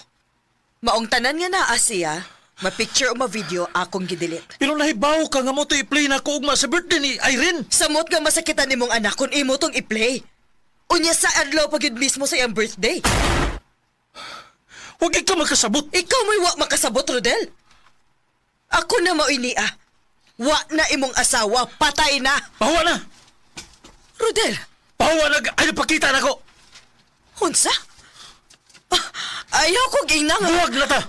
Maong tanan nga naa siya, ma-picture o ma-video akong gidelete. Pero nahibaw ka nga mo to i-play na ko ugma sa birthday ni Irene. Samot nga masakitan nimong anak kung imo tong i-play. Unya sa adlaw pag yun mismo sa iyang birthday. Huwag ka makasabot. Ikaw mo'y wa makasabot, Rodel. Ako na mao'y niya. Wa na imong asawa, patay na. Pahuwa na! Rodel, Pahuwa na! Ay, pakita na ko! unsa? Ah, ayaw ko ginang. Buwag na ta!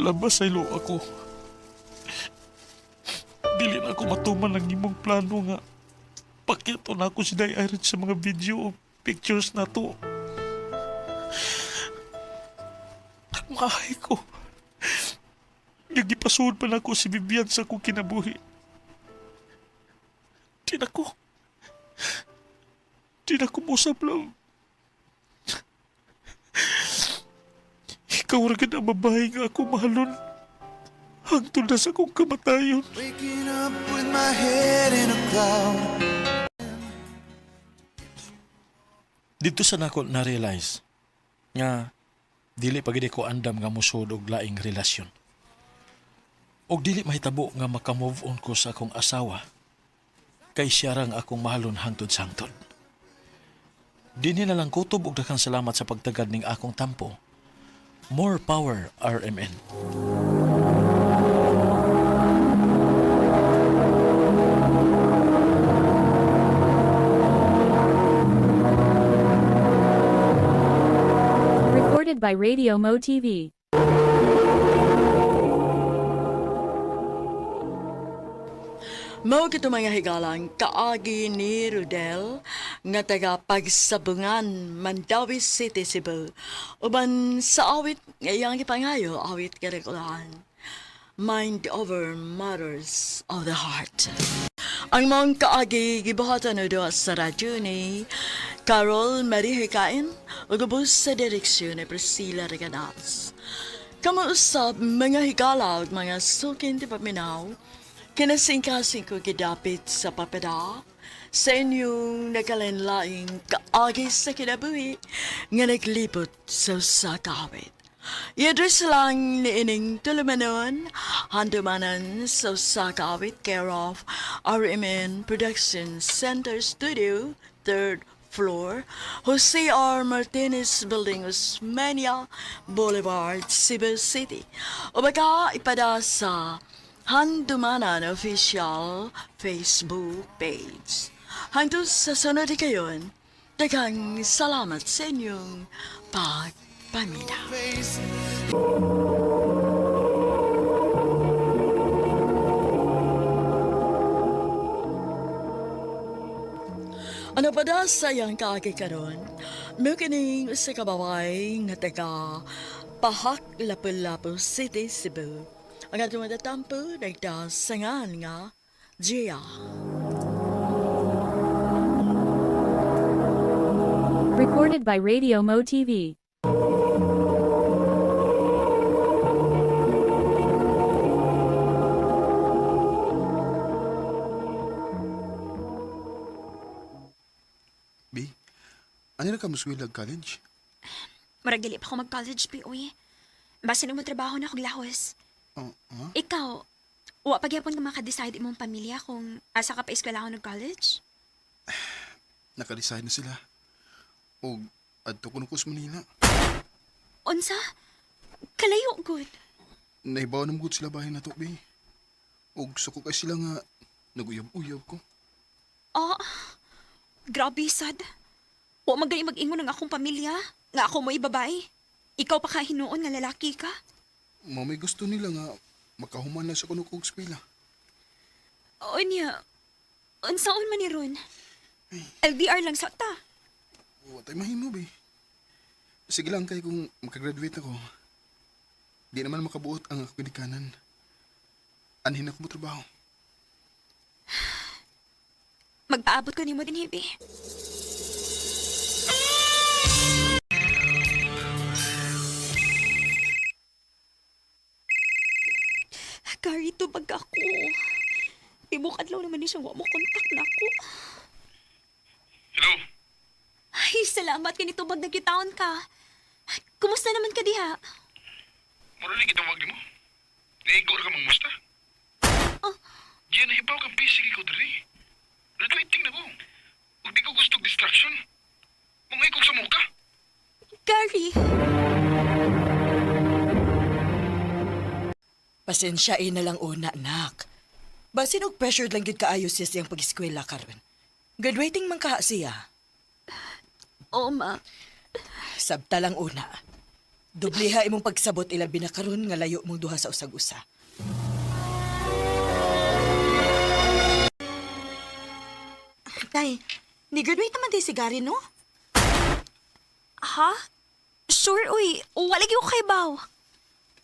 Labas ay lo ako. Dili na ako matuman ang imong plano nga. Pakito na ako si Day Irene sa mga video o pictures na to. Nagmahay ko. Nagipasuod pa na ako si Vivian sa akong kinabuhi. Di na ko. Di na ko musap lang. Ikaw ra gid ang babae nga ako mahalon. Hangtod na sa akong kamatayon. Waking up with my head in a cloud. Dito sa nako na-realize nga dili pa gid ko andam nga mosud og laing relasyon. Og dili mahitabo nga maka-move on ko sa akong asawa kay siya rang akong mahalon hangtod sa hangtod. Dinhi na lang kutob og daghang salamat sa pagtagad ning akong tampo. More power, RMN. Recorded by Radio Mo TV. Mao kito mga higalang kaagi ni Rodel nga taga Pagsabungan, Mandawi City, Cebu. Uban sa awit nga iyang gipangayo, awit karekulan. Mind over matters of the heart. Ang maong kaagi gibuhatan o doa sa radyo ni Carol Marie Hikain ug ubos sa direksyon ni Priscilla Reganas. Kamuusap mga higala ug mga sukin ti paminaw, kinasingkasing ko gidapit sa papada, sa inyong nakalinlaing kaagi sa kinabuhi nga naglibot sa usa ka awit. I-address lang ni ining tulumanon, handumanan sa usa ka awit, care of RMN Production Center Studio, 3rd floor, Jose R. Martinez Building, Osmeña Boulevard, Cebu City. O baka ipada sa Handumanan Official Facebook page. Hangtod sa sunod kayon, daghang salamat sa inyong pagpaminaw. Ano pa da sa iyang kaagi karon? May kining sa kabaway nga taga Pahak, Lapu-Lapu City, Cebu. Ang atong matatampo nagdasangan nga Gia. Recorded by Radio Mo TV. B, ano na ka muswilag college? Murag dili pa ko mag-college, pi, uy. Basta nung trabaho na akong lahos. Oh, ha? Ikaw, wa pa gyapon ka maka-decide imong pamilya kung asa ka pa eskwela ako nag-college? Naka-decide na sila. O, adto ko na ko sa Manila. Unsa? Kalayo gud. Naibaw na gud sila bahay na to, B. Og suko kay sila nga naguyab-uyab ko. Ah, grabe sad. Wa man gani mag-ingon ang akong pamilya, nga ako mo'y babae. Ikaw pa ka hinuon nga lalaki ka. Mao may gusto nila nga makahuman na sa kuno kog eskwela. Unya, unsaon man ni ron? LDR lang sa ta. Wa tay mahimo, B. Sige lang kay kung makagraduate ako. Di naman makabuot ang akong ginikanan. Anhin ako mo trabaho. Magpaabot ko nimo dinhi, be. Gary, tubag ako. Tibok adlaw naman ni siya, wa mo kontak na ako. Hello? Ay, salamat kini tubag nagkitaon ka. Kumusta naman ka diha? Mura ni gitawag nimo. Naigo ra ka mangmusta. Oh. Gia, nahibaw kang busy kay ko diri. Graduating na ko. Ug di ko gusto og distraction. Mangay kog sa muka. Gary! Pasensyain na lang una, nak. Basin og pressured lang gyud kaayo siya siyang pag-eskwela karon. Graduating man kaha siya. Oo, ma. Sabta lang una. Dubliha imong pagsabot ilabi na karon nga layo mong duha sa usag-usa. Tay, ni-graduate naman day si Gary, no? Ha? Sure, uy. Wala gyud ko kay baw.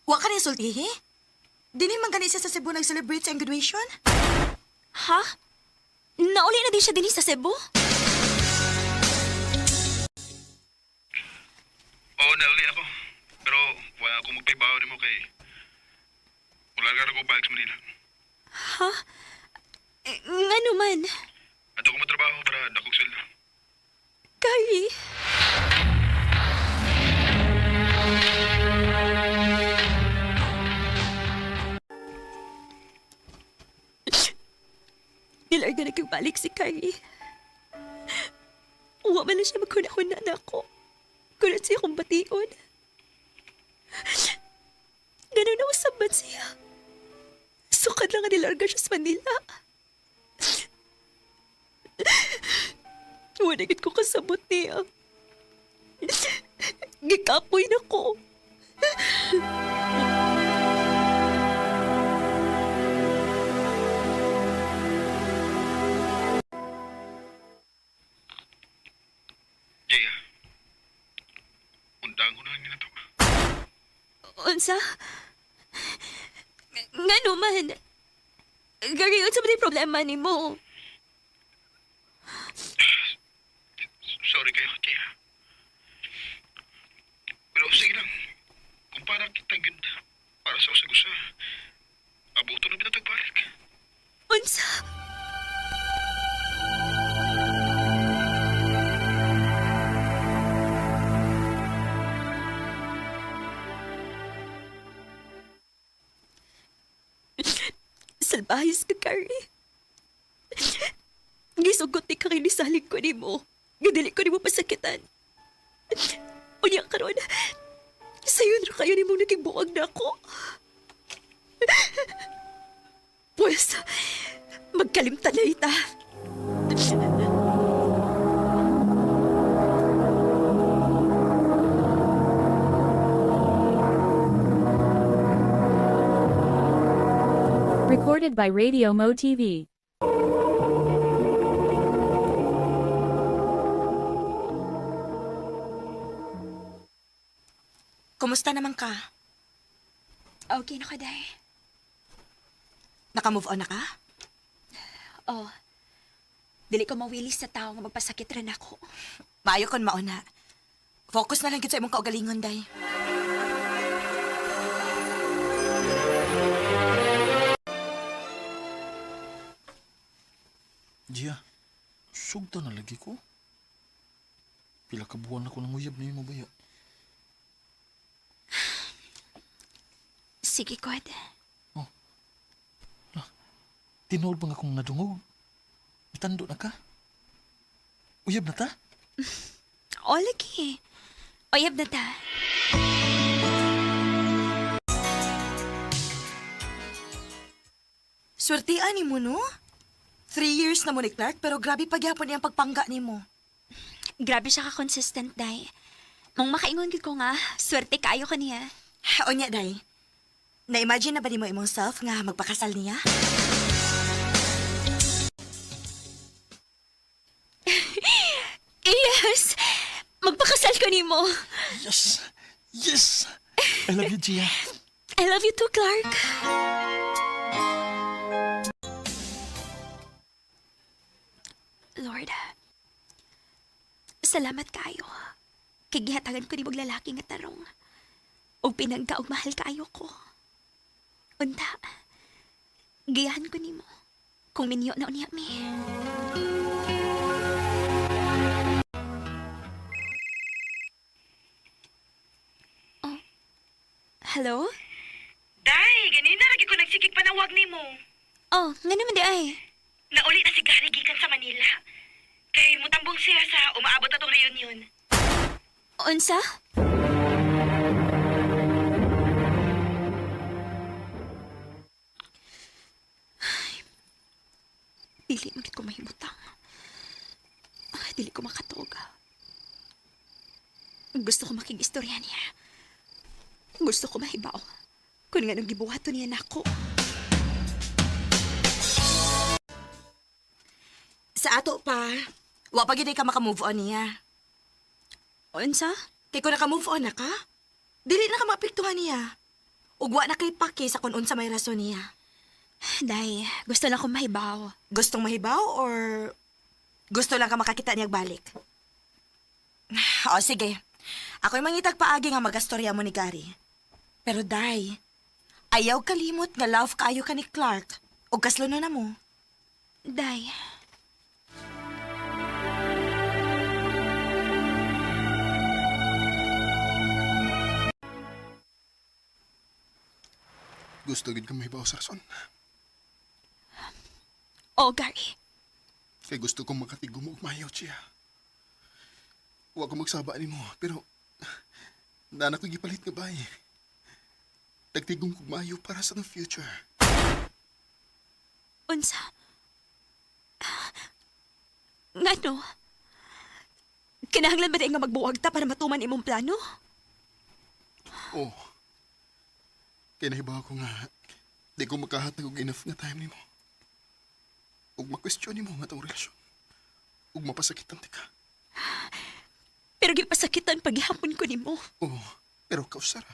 Wa ka rin sultihi? Dili man gani siya sa Cebu nag-celebrate sa iyang graduation? Ha? Nauli na din siya dinhi sa Cebu? Oo, nauli ako. Pero wala akong magpaibaw nimo kay wala ka ko balik sa Manila. Ha? Eh, nga naman. Ato ko matrabaho para dakog sweldo. Gary! Nilarga na kang balik si Kyrie. Uwa man lang siya maghuna-huna na ako. Kunat siya akong bation. Ganun na usaban siya. Sukad lang nga nilarga siya sa Manila. Wala gid ko kasabot niya. Gikapoy na ko. Jaya, undang ko na lang nila to. Unsa? Nga naman. Gary, unsa ba di problema nimo? Sorry kayo, Jaya. Pero sige lang. Kung para kita gud para sa usag-usa, abuto na bitag balik. Unsa? Salbahis ka, Carrie. Gisugot ni kang inisalig ko nimo. Gadali ko nimo pasakitan. Unya karon, sayon ra kayo nimo naging buwag na ako. Pues, magkalimtan na ita. Recorded by Radio Mo TV. Kumusta naman ka? Okay na ka, Day. Naka-move on na ka? Oh, dili ko mawili sa tao nga magpasakit rin ako. Maayo kon mauna. Focus na lang gid sa imong kaugalingon, day. Gia, sugta na lagi ko. Pila ka buwan ako nang uyab na mo baya. Sige, God. Tinuod ba nga akong nadungog? Itando na ka? Uyab na ta? O, lagi. Oyab na ta. Swertian nimo, no? 3 years na mo ni Clark, pero grabe pagyapon niyang pagpangga nimo. Grabe siya ka-consistent, Day. Mong makaingon gid ko nga, swerte kaayo ka niya. O niya, day. Na-imagine na ba nimo imong self nga magpakasal niya? Yes! Magpakasal ko nimo. Yes! Yes! I love you, Gia. I love you too, Clark. Lord, salamat kayo. Kay gihatagan ko ni lalaki nga tarong. Og pinangga og mahal kaayo ko. Unta, giyahan ko nimo. Kung minyo na unya mi. Hello? Day, ganina lagi ko nagsigig panawag nimo. Oh, nga naman di ay. Nauli na si Gary gikan sa Manila. Kay mutambong siya sa umaabot atong reunion. Unsa? Ay, dili man gid ko mahimutang. Ay, dili ko makatuog. Gusto ko makigistorya niya. Gusto ko mahibaw. Kung nga nung gibuhaton niya nako. Sa ato pa, wa pa gid ka maka-move on niya. Unsa? Kay kung naka-move on na ka, dili na ka maapektuhan niya. Ug wa na kay paki sa kung unsa may rason niya. Day, gusto lang ko mahibaw. Gustong mahibaw or gusto lang ka makakita niya balik? O sige, ako'y mangitag paagi nga magastorya mo ni Gary. Pero day, ayaw kalimot nga love kaayo ka ni Clark ug kasluno na mo. Day. Gusto gid ka mahibaw sa rason. Oh, Gary. Kay gusto kong makatigom og mayo siya. Wa ko magsaba nimo, pero nana ko gipalit nga bay. Tagtigom kog mayo para sa the future. Unsa? Ngano? Kinahanglan ba tayo nga magbuwag ta para matuman imong plano? Oh. Kay nahibaw ko nga di ko makahatag og enough nga time nimo. Ug ma-question nimo nga atong relasyon. Ug mapasakitan ti ka. Pero gipasakitan paghihapon ko nimo. Oh, pero kausara.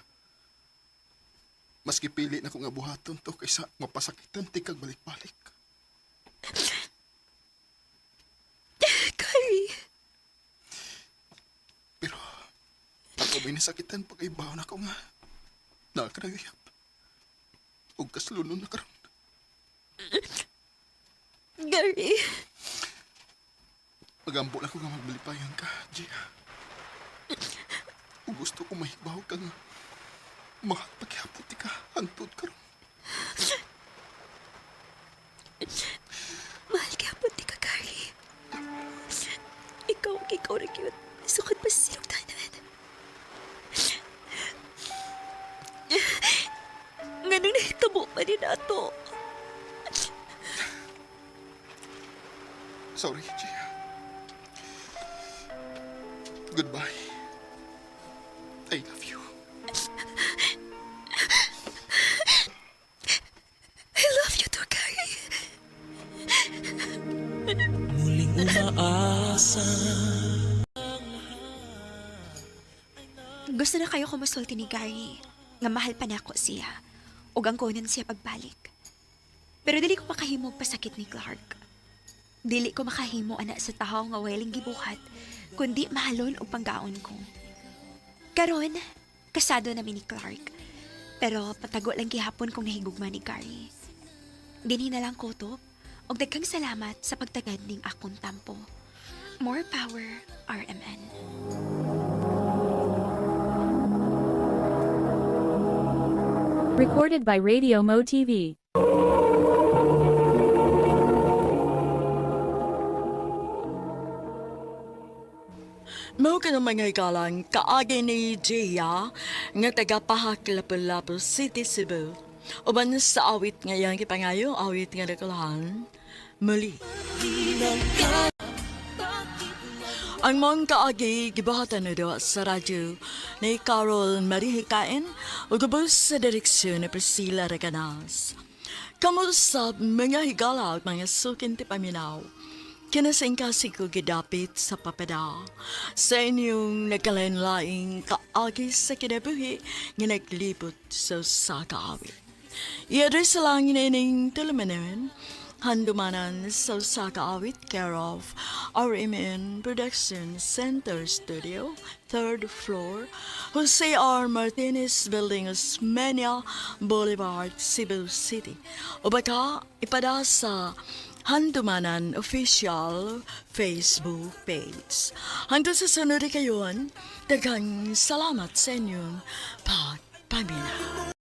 Maski pili na ko nga buhaton to kaysa mapasakitan ti kag balik-balik. Gary, Pero ako may nasakitan pag ibaw na ko nga nakarayap. Ug kaslunon na karon. Gary. Pagampo na ko nga magbalipayan ka, Gia. Ug gusto ko mahibaw ka nga mahal paghihapon ti ka hangtod karon. Mahal gihapon ti ka, Gary. Ikaw ang ikaw na cute. Sukad pa sa silugtanan. Nganong nahitabo pa ni nato? Sorry, Gia. Goodbye. I love you. I love you too, Gary. Muling umaasa. Gusto na kayo kumusulti ni Gary nga mahal pa nako siya ug ang kunan siya pagbalik. Pero dili ko makahimo og pasakit ni Clark. Dili ko makahimo ana sa tawo nga weling gibuhat kundi mahalon og panggaon ko. Karon, kasado na mi ni Clark. Pero patago lang gihapon kong nahigugma ni Gary. Dinhi na lang kutob og daghang salamat sa pagtagad ning akong tampo. More power, RMN. Recorded by Radio Mo TV. Mao ka ng mga hikalang kaagi ni Gia nga taga Pahak, Lapu-Lapu City, Cebu. Uban sa awit nga iyang gipangayo, awit nga nakulahan, muli. Ang mong kaagi gibuhatan na do sa radyo ni Carol Marie Hikain ug ubos sa direksyon ni Priscilla Reganas. Kamusta mga higala at mga sukin ti paminaw. Kinasingkasi ko gidapit sa papada. Sa inyong nagkalain-laing kaagi sa kinabuhi nga naglibot sa usa ka awit. I-address lang ining tulumanon, handumanan sa usa ka awit, care of RMN Production Center Studio, third floor, Jose R. Martinez Building, Osmeña Boulevard, Cebu City. O baka ipada sa Handumanan Official Facebook page. Hanggang sa sunod kayon, daghang salamat sa inyong pagpaminaw. Paminaw.